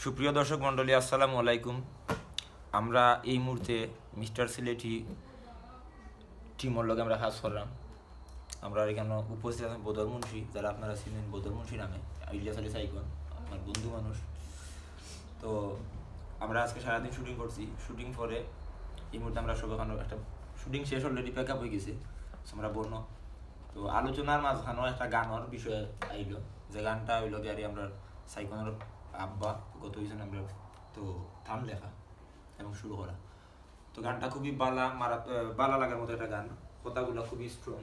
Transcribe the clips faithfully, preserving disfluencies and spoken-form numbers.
সুপ্রিয় দর্শক মণ্ডলী, আসসালামু আলাইকুম। আমরা এই মুহূর্তে মিস্টার সিলেটি টিমর লগে আমরা কাজ করলাম। আমরা এখানে উপস্থিত আছেন বদর মুন্সি, যারা আপনারা চিনেন বদর মুন্সি নামে, ইলিয়াস আলী সাইকন, আমার বন্ধু মানুষ। তো আমরা আজকে সারাদিন শুটিং করছি। শুটিং পরে এই মুহূর্তে আমরা সব এখানে একটা শুটিং শেষ, অলরেডি প্যাক আপ হয়ে গেছে। তো আমরা বন্য তো আলোচনার মাঝখানেও একটা গানের বিষয় আইলো, যে গানটা হইলো গিয়ে আমরা সাইকনের আব্বা গত হয়েছেন, আমরা তো থাম লেখা এবং শুরু করা। তো গানটা খুবই বালা মারা, আহ, বালা লাগার মতো একটা গান, কথাগুলো খুবই স্ট্রং।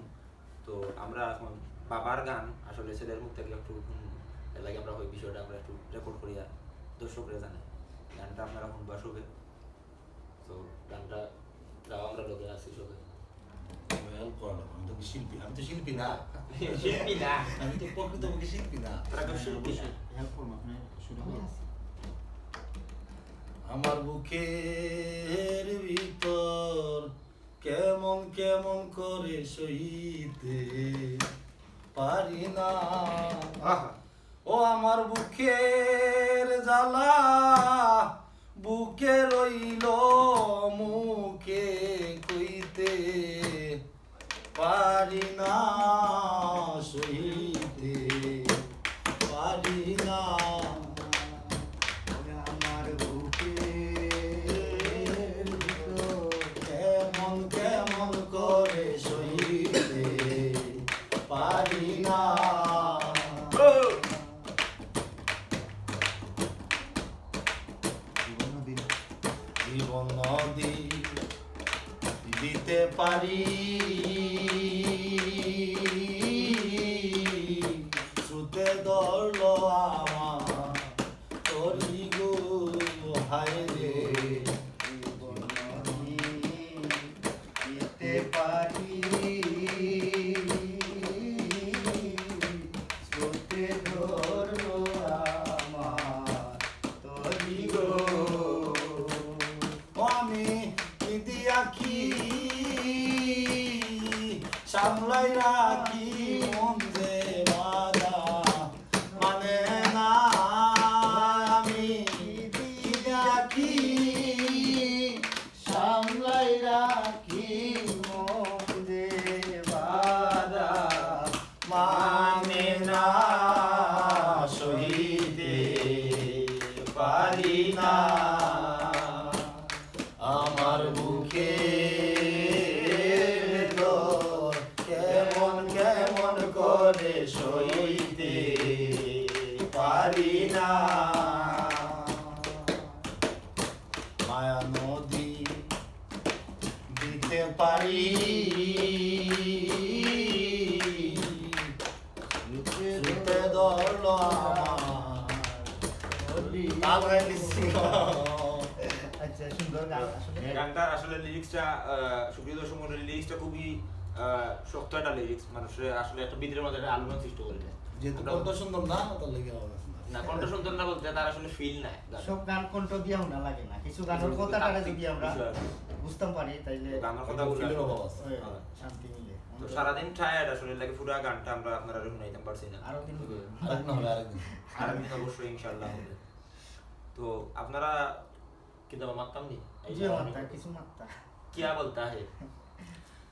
তো আমরা এখন বাবার গান আসলে ছেলের মুখ থেকে একটু হুনমু, এর লাগি আমরা ওই বিষয়টা আমরা একটু রেকর্ড করিয়া দর্শকরে জানাই। গানটা আপনারা শুনবা সবে। তো গানটা গাও, আমরা লগে আছি সবে। হেল্প করা লাগবে, আমি তো শিল্পী, আমি তো শিল্পী না। শিল্পী না। আমি তো প্রকৃতপক্ষে শিল্পী না। তারা তো শিল্পী না। হেল্প করবো, আপনি শুরু করুন। আমার বুকের ভিতর কেমন কেমন করে সইতে পারি না। আহা। ও আমার বুকের জ্বালা, বুকে রইল মুখে কইতে পারি না, সইতে পারি না। আমার বুকের ভিতর কেমন কেমন করে সইতে পারি না। জীবন নদী, জীবন নদী দিতে পারি, স্রোতে ধরলো আমার তরি গো, হায় রে। জীবন নদী দিতে পারি, স্রোতে ধরলো আমার তরি গো। আমি কি দিয়া কি সামলাই রাখি মন যে বাধা মানে না। আমি কি দিয়া কি সামলাই রাখি মন যে বাধা মানে না, সইতে পারি না। আমার বুকের ভিতর কেমন কেমন করে সইতে পারি না। মায়া নদী দিতে পারি, স্রোতে ধরলো আমার। পাগল হয়ে গেছি। আচ্ছা, সুন্দর গান আসলে। গানটা আসলে লিরিক্সটা, আহ, সুপ্রিয় দর্শক মণ্ডলী, লিরিক্সটা খুবই, আহ, শক্ত একটা লিরিক্স, মানুষের আসলে একটা ভিতরের মধ্যে একটা আলোড়ন সৃষ্টি করে দেয়। যেহেতু আমরা কণ্ঠ সুন্দর না, তার লাগি আওয়াজ আছে না। না, কণ্ঠ সুন্দর না বলতে তার আসলে ফিল নাই গানে। সব গান কণ্ঠ দিয়া শোনা লাগে না, কিছু গানের কিছু কথাটারে তাত্ত্বিক যদি আমরা বিষয় আছে। বুঝতাম পারি, তাইলে গানের কথাগুলো ফিলের আসলে অভাব আছে। ওই হ্যাঁ। শান্তি মিলে। তো সারাদিন টায়ার্ড আসলে লাগে, পুরা গানটা আমরা আপনারা শুনাইতাম পারছি না। আরো দিন হবে। আরেকদিন হবে, আরেকদিন। আরেকদিন অবশ্যই ইনশাআল্লাহ হবে। তো আপনারা কি দাবা মারতাম নি? এই জি, যে মারতা, কিছু মারতা। কিয়া বলতা হে?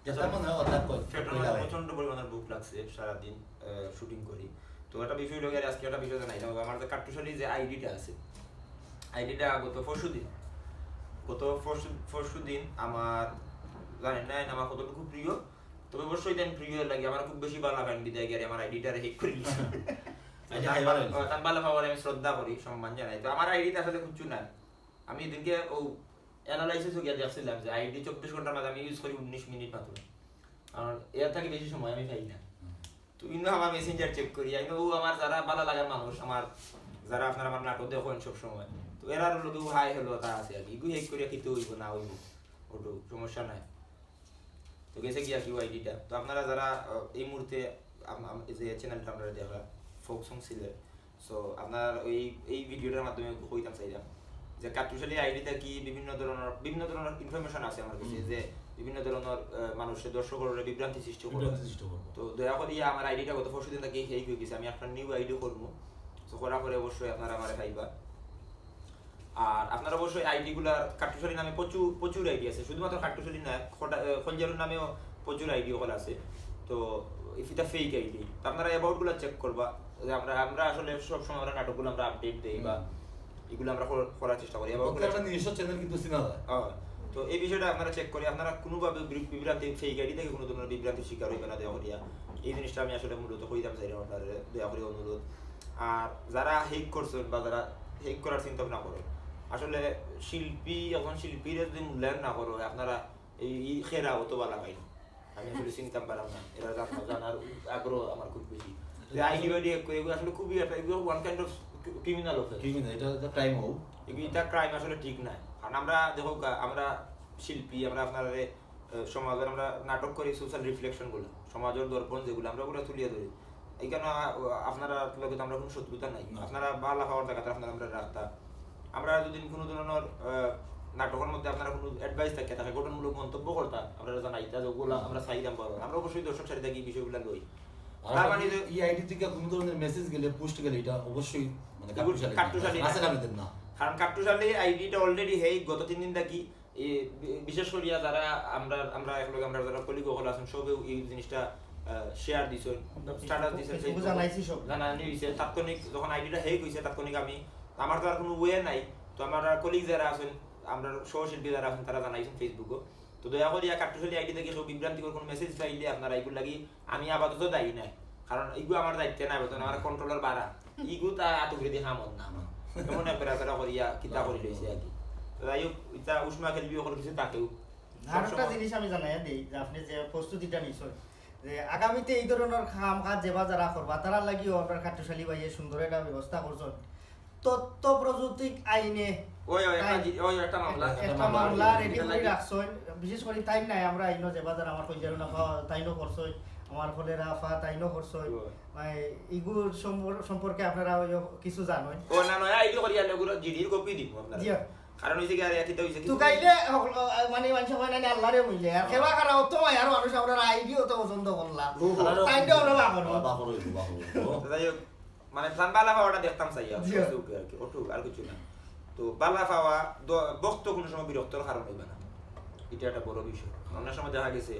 যেটা মনে হয় ওটা কই, ফেটর কইলা মধ্যে ভাই। প্রচণ্ড পরিমাণের ভুক লাগছে, সারাদিন, আহ, শুটিং করি। তো একটা বিষয় হলো গিয়ে আজকে একটা বিষয় জানাইলাম, আমার যে কাট্টুশালী যে আইডিটা আছে, আইডিটা গত পরশু দিন, গত পরশু, পরশু দিন আমার, জানি না, আমার কতটুকু প্রিয়, তবে অবশ্যই তাই প্রিয় লাগে, আমার খুব বেশি ভালো লাগে বিদায় গিয়ে আমার আইডিটারে হ্যাক করে দিয়েছে। আইডি হাই ভালো হয়েছে। তার ভালো পাওয়ার আমি শ্রদ্ধা করি, সম্মান জানাই। তো আমার আইডিতে আসলে কিচ্ছু নাই। আমি এদিনকে ও অ্যানালাইসিস গিয়ে দেখছিলাম যে আইডি চব্বিশ ঘন্টার মাঝে আমি ইউজ করি উনিশ মিনিট মাত্র, কারণ এর থেকে বেশি সময় আমি পাই না। হুম। তো কিন্তু আমার মেসেঞ্জার চেক করি, আমি ও আমার যারা ভালো লাগার মানুষ, আমার যারা আপনারা আমার নাটক দেখেন সব সময়, তো এরার লগে হাই হ্যালো তা আছে আর কি, এগু হ্যাক করিয়া খেতে হইব না হইব, ওটু সমস্যা নাই। তো গেছে গিয়া কি আইডিটা। তো আপনারা যারা, আহ, এই মুহূর্তে আম-, আম-, এই যে চ্যানেলটা আপনারা দেখরা, ফোক সং সিলেট, সো আপনার ওই, এই ভিডিওটার মাধ্যমে কইতাম চাইলাম যে কাট্টুশালী আইডিটা কি বিভিন্ন ধরনের, বিভিন্ন ধরনের ইনফরমেশন আছে আমার কাছে, হুম। যে বিভিন্ন ধরনের, আহ, মানুষের দর্শকরা বিভ্রান্তি সৃষ্টি করে। বিভ্রান্তি সৃষ্টি করবো। তো দয়া করি আমার আইডিটা গত পরশু দিন থেকে হ্যাক হয়ে গেছে, আমি একটা নিউ আইডি করবো। তো করার পরে অবশ্যই আপনারা আমারে পাইবা। আর আপনারা অবশ্যই আইডি গুলার কাট্টুশালী নামে প্রচুর প্রচুর আইডি আছে, শুধুমাত্র কাট্টুশালী না, খোটা- এ, খলজারুর নামেও প্রচুর আইডি ওখানে আছে। তো ইটা ফেক আইডি, তো আপনারা অ্যাবাউট গুলা চেক করবা। যে আমরা আমরা আসলে সব সময় আমরা নাটকগুলো আমরা আপডেট দেই বা এগুলো আমরা কর- করার চেষ্টা করি। About গুলা একটা নিজস্ব চ্যানেল কিন্তু চিনা যায়। হ্যাঁ, তো এই বিষয়টা আপনারা চেক করি, আপনারা কোনোভাবে বিভ্রান্তি, ফেক আইডি থেকে কোনো ধরনের বিভ্রান্তির শিকার হইবে না দয়া করিয়া। এই জিনিসটা আমি আসলে মূলত কইতাম চাই আপনারা, দয়া করে অনুরোধ। আর যারা হ্যাক করছেন বা যারা হ্যাক করার চিন্তা ভাবনা করেন, আসলে শিল্পী, এখন শিল্পীরা যদি মূল্যায়ন না করো, আপনারা এই এই খেরা অত বালা পাই না। আমি আসলে চিনতাম পারাম না, এরা জানা- জানার আগ্রহ আমার খুব বেশি। যে আইডি বাইডি হ্যাক করে, এগুলো আসলে খুবই একটা, এগুলো one kind of criminal offence. Criminal, এটা একটা ক্রাইম হোক। এগুলো, এটা ক্রাইম আসলে ঠিক না। কারণ আমরা দেখো গা, আমরা শিল্পী, আমরা আপনারা সমাজের আমরা নাটক করি, সোশ্যাল রিফ্লেকশন গুলো, সমাজের দর্পণ যেগুলো আমরা ওগুলো তুলিয়ে ধরি। এখানে আপনারা লগে তো আমরা কোনো শত্রুতা নাই, আপনারা ভালা পাওয়ার জায়গাতে আপনারা আমরা রাখতা। আমরা যদি কোনো ধরনের নাটকের মধ্যে আপনারা কোনো অ্যাডভাইস থাকে, থাকে গঠনমূলক মন্তব্য করতা, আপনারা জানাইতা যে ওগুলা আমরা চাইতাম পারো, আমরা অবশ্যই দর্শক সারি থাকি এই বিষয়গুলো লই। আর তার মানে যে এই আইডি থেকে কোনো ধরনের মেসেজ গেলে, পোস্ট গেলে, এটা অবশ্যই মানে কাট্টুশালী, কাট্টুশালী না। কারণ কাট্টুশালী আইডিটা অলরেডি হেই গত তিন দিন থাকি এই বি- বিশেষ করিয়া যারা আমরা আমরা এক লগে আমরা যারা কলিগ হকল আছেন, সবেও এই জিনিসটা শেয়ার দিছেন, স্ট্যাটাস দিছেন, Facebook-এ Facebook-এ জানাইছি সব। জানানি হইছে। তাৎক্ষণিক যখন আইডিটা হ্যাক হইছে, তাৎক্ষণিক আমি, আমার তো আর কোনো ওয়ে নাই, তো আমার কলিগ যারা আছেন, আমরা সহশিল্পী যারা আছেন, তারা জানাইছেন Facebook-ও। তো দয়া করিয়া কাট্টুশালী আইডি থেকে কেউ বিভ্রান্তিকর কোনো মেসেজ পাইলে আপনারা এগুলো লাগি আমি আপাতত দায়ী নাই, কারণ এগুলো আমার দায়িত্বে না, বেতন আমার কন্ট্রোলার বাড়া, ইগু তা আতুগরে দিয়ে হামত না, এমন এক বেড়াচেরা করিয়া কিতা করি লইছে আর কি। তো যাই হোক, এটা উষ্মা খেলবি ওখানে কিছু তাকেও আর একটা জিনিস আমি জানাইয়া দেই যে আপনি যে প্রস্তুতিটা নিছেন, যে আগামীতে এই ধরনের কাম কাজ যেবা যারা করবা, তারার লাগিও আমরা কাট্টুশালী ভাইয়ে সুন্দর একটা ব্যবস্থা করছেন। তথ্য প্রযুক্তিক আইনে ওই, ওই, একটা তাই জি-, ওই, একটা মামলা। একটা একটা মামলা মামলা রেডি এটা করে লাগে। রাখছইন। বিশেষ করে তাই নাই, আমরা আইনও যে বাজার আমার কইজারু না পা, তাইনও করছইন, আমার ফলেরা পা, তাইনও করছইন। ওই। মানে, ইগুর সম্পর-, সম্পর্কে আপনারা ওই কিছু জানেন? ও না, না, আইডি করিয়া লেগুলো জিডির কপি দিব আপনারা। জি। কারণ হইছে কি, আর কিতা হইছে তো কিছু কাইলে, মানে, মানুষ হয় না, আল্লাহরে মিলে। আর খেলা খারাপ তো ভাই, আর মানুষ আমরা আইডিও তো পছন্দ করলাম। ও। তাইনও আমরা বাহন। বাহন হইবো, বাহন হইবো। তো যাই হোক, মানে, তান বালা পাওয়াটা দেখতাম চাই আর কি, জি। ওকে আর কি, ওটুক, আর কিছু না। তো বালা পাওয়া, দ-, ভক্ত কোনো সময় বিরক্তর কারণ হইবে না, এটা একটা বড় বিষয়। অনেক সময় দেখা গেছে,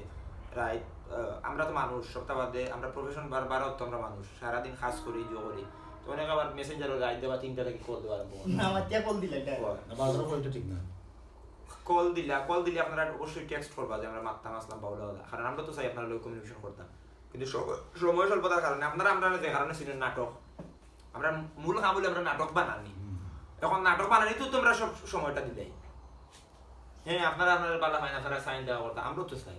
রাইট, আহ, আমরা তো মানুষ, সপ্তাহ বাদে আমরা প্রফেশন বার-, বারো তো আমরা মানুষ, সারাদিন কাজ করি, ইয়ে করি। তো অনেক আবার মেসেঞ্জারও রাইত দেবা তিনটা থেকে কল দেওয়া আরম্ভ করে। না, আমার তিয়া কল দিলে এটা। কল। না, বাজারও কলটা ঠিক না। কল দিলা, কল দিলে আপনারা অবশ্যই টেক্সট করবা যে আমরা মারতাম আসলাম বাউলা বাউলা। কারণ আমরা তো চাই আপনারা লোক কমিউনিকেশন করতাম। কিন্তু সম-, সময় স্বল্পতার কারণে আপনারা, আমরা যে কারণে ছিলেন নাটক, আমরা মূল কাম হইলে আমরা নাটক বানানি। হুম। এখন নাটক বানানি তো তোমরা সব সময়টা দিলাই। হ্যাঁ, আপনারা, আপনারা বালা পাইন, আপনারা সাইন দেওয়া করতা, আমরাও তো চাই।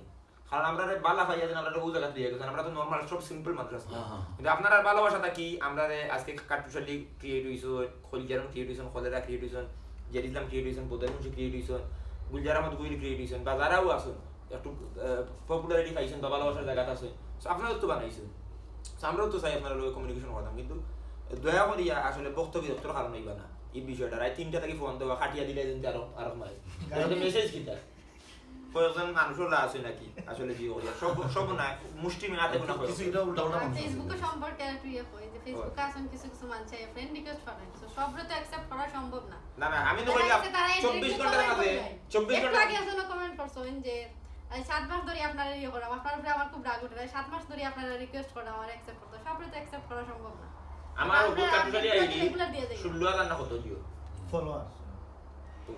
কারণ আমরা রে বালা পাইয়া যেন আমরা ও জায়গা দিয়ে গেছেন, আমরা তো নরমাল সব সিম্পল মানুষ আছি। হ্যাঁ, হ্যাঁ। কিন্তু আপনারা ভালোবাসা থাকি, আমরা রে আজকে কাট্টুশালী ক্রিয়েট হইছইন, খলজারুন ক্রিয়েট হইছইন, খলেরা ক্রিয়েট হইছইন, জেড ইসলাম ক্রিয়েট হইছইন, বোধন মুন্সি ক্রিয়েট হইছইন, গুলজার আহমদ গুইল ক্রিয়েট হইছইন, বা যারাও আছেন, একটু, আহ, পপুলারিটি পাইছেন বা ভালোবাসার জায়গাত আছেন, so আপনারাও তো বানাইছেন। So আমরাও তো চাই আপনারা লগে কমিউনিকেশন করতাম, কিন্তু দয়া করিয়া আসলে ভক্ত বিরক্তর কারণ হইবা না। এই বিষয়টা রাইত তিনটা থেকে ফোন দেওয়া, কাটিয়া দিলে যেন আরো, আরো মারে। গাড়ি মেসেজ কিতা? কয়েকজন মানুষও লা আছে নাকি? আসলে জি করিয়া। সব, সব না, মুষ্টি মেয়াতে কোনো কিছু কয়েকজন। এটা উল্টা উল্টা মানুষ আছে। Facebook-এ সম্পর্কে আর তুই কই যে Facebook-এ ওই। আছেন কিছু কিছু মানুষ, ফ্রেন্ড রিকোয়েস্ট পাঠায়। So সবরে তো অ্যাকসেপ্ট করা সম্ভব না। না, না, আমি তো দেখা কইলাম, গেছে তারা এই চব্বিশ ডিরেক্ট ঘন্টার কমেন্ট মাঝে, করে নাই। চব্বিশ একটু ঘন্টার আগে একজনে কমেন্ট করছে, ওই যে, "এই সাত মাস ধরে আপনারা ইয়ে করাম, আপনার উপরে আমার খুব রাগ উঠে, এই সাত মাস ধরে আপনারা রিকোয়েস্ট করাম, আমার অ্যাকসেপ্ট করতে।" সবরে তো অ্যাকসেপ্ট করা সম্ভব না। আমার আমরা ওগুলো কাট্টুশালী আপডেট আইডি রেগুলার দিয়ে যাই। ষোলো হাজার না কত দিও? ফলোয়ার্স।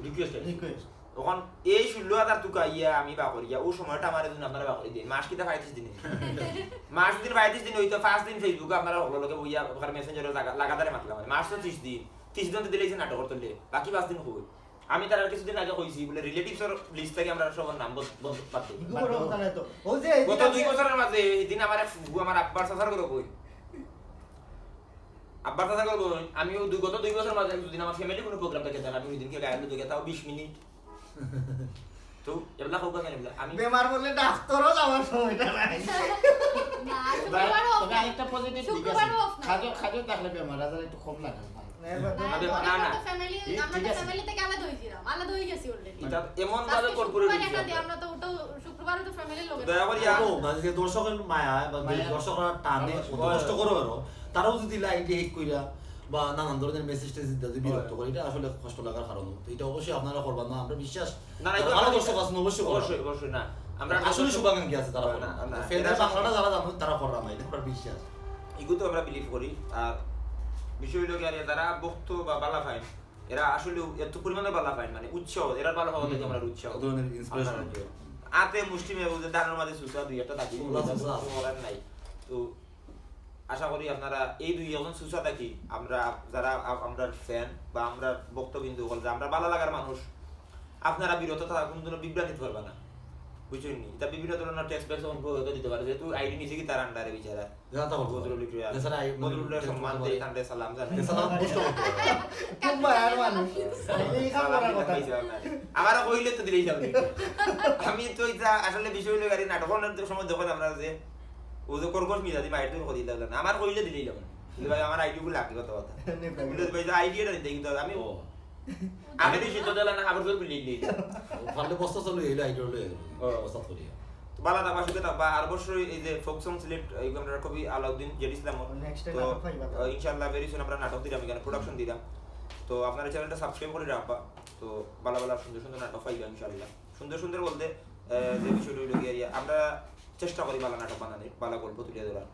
Request ID. রিকোয়েস্ট। এখন এই ষোলো হাজার টুকা ইয়া আমি বাকরিয়া, ও সময়টা আমার এদিন আপনারা বাকরি দিন। মাস কিতা পঁয়ত্রিশ দিন? মাস দিন পঁয়ত্রিশ দিন হইতো, পাঁচ দিন Facebook-এ আপনারা হকলর লগে বইয়া ওখানে মেসেঞ্জারে লাগা-, লাগাতারে মাতলাম। মানে মাস তো ত্রিশ দিন। ত্রিশ দিন তো দিলেই সে নাটক করতে হইলে। বাকি পাঁচ দিন কই? আমি তার কিছুদিন আগে কইছি, বলে রিলেটিভসর লিস্ট থেকে আমরা সবার নাম বদ-, বদ-, বাদ দেব। ইগু বড় কথা না তো। ও যে গত দুই বছরের মাঝে এদিন আমার এক ফুফু আমার আব্বার চাচার ঘরে বই। আব্বার চাচার ঘরে বই। আমি ও দুই, গত দুই বছর মাঝে যদি আমার ফ্যামিলি কোনো প্রোগ্রাম থাকে, তাহলে আমি ওই দিনকে গায়ে হলুদ গেতাও বিশ মিনিট। তো এগুলা হোক না, এগুলা আমি বেমার বললে ডাক্তারও যাওয়ার সময়টা নাই। না, শুক্রবারও off তবে নাই। আরেকটা পজিটিভ দিক আছে। শুক্রবারও off নাই। কাজও, কাজও থাকলে বেমার আজার একটু কম লাগে। না, এবার না, না, না, আমরা না। তো ফ্যামিলি, এই, আমরা ঠিক তো আছে। ফ্যামিলি থেকে আলাদা হইছিলাম, আলাদা হয়ে গেছি already। এটা এমন ভাবে আজকে কর্পোরেট শুক্রবার হইছে একটা আমরা। দিয়ে আমরা তো ওটাও শুক্রবারও তো ফ্যামিলির লোক। দয়া করি ও, আর মানে যে দর্শকের মায়া বা যে মায়া। দর্শকরা টানে, অত কষ্ট করে আরো, তারাও যদি লাইন হেক কইরা বা নানান ধরনের মেসেজ টেসেজ দিতে বিরক্ত করে, এটা আসলে কষ্ট লাগার কারণ। তো এটা অবশ্যই আপনারা করবেন না, আমরা বিশ্বাস না, না, যারা এটা ভালো আমরা দর্শক আছেন অবশ্যই করবেন। অবশ্যই, অবশ্যই না। আমরা আসলে শুভাকাঙ্ক্ষী আছে তারা না, করবেন। না, না, ফ্যানদের এটা বাংলাটা যারা জানেন তারা কররা না, এটা আমরা বিশ্বাস। ইগু তো আমরা বিলিভ করি। আর বিষয় হইল কি, আর যারা ভক্ত বা বালা পাইন, এরা আসলে এত পরিমাণে বালা পাইন, মানে উৎসাহ, এরা বালা পাওয়া থেকে আমরা উৎসাহ। এক ধরনের ইন্সপিরেশন। আতে মুষ্টি মেয়ে বলতে দানের মাঝে সুসা দুই একটা থাকি, ওলা সুসা। কিছু করার নাই। তো আশা করি আপনারা এই দুই একজন সুসা থাকি আমরা যারা আ-, আমরা ফ্যান বা আমরা ভক্তবিন্দু হল যে আমরা বালা লাগার মানুষ, আপনারা বিরত থাকা কোনো দিনও বিভ্রান্তিত পারবা না, বুঝছেন নি? এটা বিভিন্ন ধরনের টেক্সট ব্যাক যখন প্রয়োগ দিতে পারে, যেহেতু আইডি নিচে কি তার আন্ডারে বিচারা। এটা তো বলতে বদরুল পারে। লিখে এছাড়া আই-, বদরুল লিখে সম্মান বলতে দেয়, পারে। তান্ডে সালাম জানাই। এছাড়া বুঝতে পারতে পারে। খুব মায়ার মানুষ। এই কাম করার কথা। আমার কইলে তো দিলেই যাবে। আমি তো এটা আসলে বিষয় হইলো গাড়ি নাটক অনেক সময় দেখো আমরা যে ও যে কর্কশ মিজাজি মাইর দূর করি দিলাম না, আমার কইলে দিলেই যাবে। কিন্তু ভাই আমার আইডি গুলো লাগবে কথা কথা। কিন্তু ভাই যে আইডিটা দিতে কিন্তু আমি ও, আমি তো সিদ্ধ দিলাম না, আবার জোর বিলিয়ে দিই। পারলে বস্তা চালু হইলে আইডিয়া হলে ও। বস্তা করিয়া। তো বালা থাকবা, সুখে থাকবা। আর অবশ্যই এই যে ফোক সং সিলেট, এই আমরা কবি আলাউদ্দিন জেড ইসলাম। Next তো নাটক পাইবা। আহ, ইনশাআল্লাহ ভেরি সুন আমরা নাটক দিলাম এখানে, প্রোডাকশন দিলাম। তো আপনারা চ্যানেলটা সাবস্ক্রাইব করে রাখবা। তো বালা বালা সুন্দর সুন্দর নাটক পাইবা ইনশাআল্লাহ। সুন্দর সুন্দর বলতে আহ, যে বিষয়টা হইলো গিয়া আমরা চেষ্টা করি বালা নাটক বানানোর, বালা গল্প তুলে ধরার।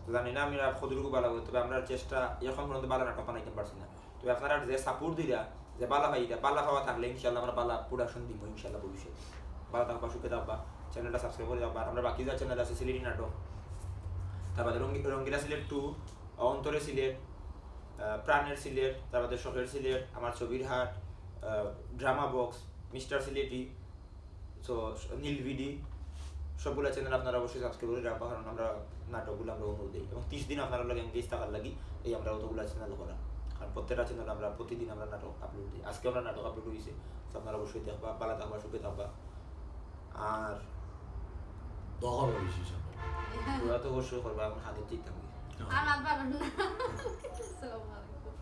তো জানি না আমি আর কতটুকু বালা করি, তবে আমরা চেষ্টা এখন পর্যন্ত বালা নাটক বানাইতে পারছি না। তবে আপনারা যে সাপোর্ট দিরা, যে বালা পাইরা, বালা পাওয়া থাকলে ইনশাআল্লাহ আমরা বালা প্রোডাকশন দিব ইনশাআল্লাহ ভবিষ্যতে। বালা থাকবা, সুখে থাকবা, চ্যানেলটা সাবস্ক্রাইব করে রাখবা। আমরা বাকি যে চ্যানেল আছে সিলেটি নাটক, তারপরে রঙ্গি-, রঙ্গিলা সিলেট টু, অন্তরে সিলেট, আহ, প্রাণের সিলেট, তারপরে শখের সিলেট, আমার ছবির হাট, ড্রামা বক্স, মিস্টার সিলেটি, সো নীল ভিডি, সবগুলা চ্যানেল আপনারা অবশ্যই সাবস্ক্রাইব করে রাখবা, কারণ আমরা নাটকগুলো আমরা অনুরোধ দিই এবং তিরিশ দিন আপনারা লাগে এঙ্গেজ থাকার লাগি এই আমরা অতগুলা চ্যানেল করা। কারণ প্রত্যেকটা চ্যানেল আমরা প্রতিদিন আমরা নাটক আপলোড দিই। আজকে আমরা নাটক আপলোড হয়েছে, তো আপনারা অবশ্যই দেখবা, বালা থাকবা, সুখে থাকবা। আর দখল বেশি সব। ওরা তো অবশ্যই করবা, এখন হাতে ঠিক থাকবে। আমার বাবার না। আসসালামু আলাইকুম।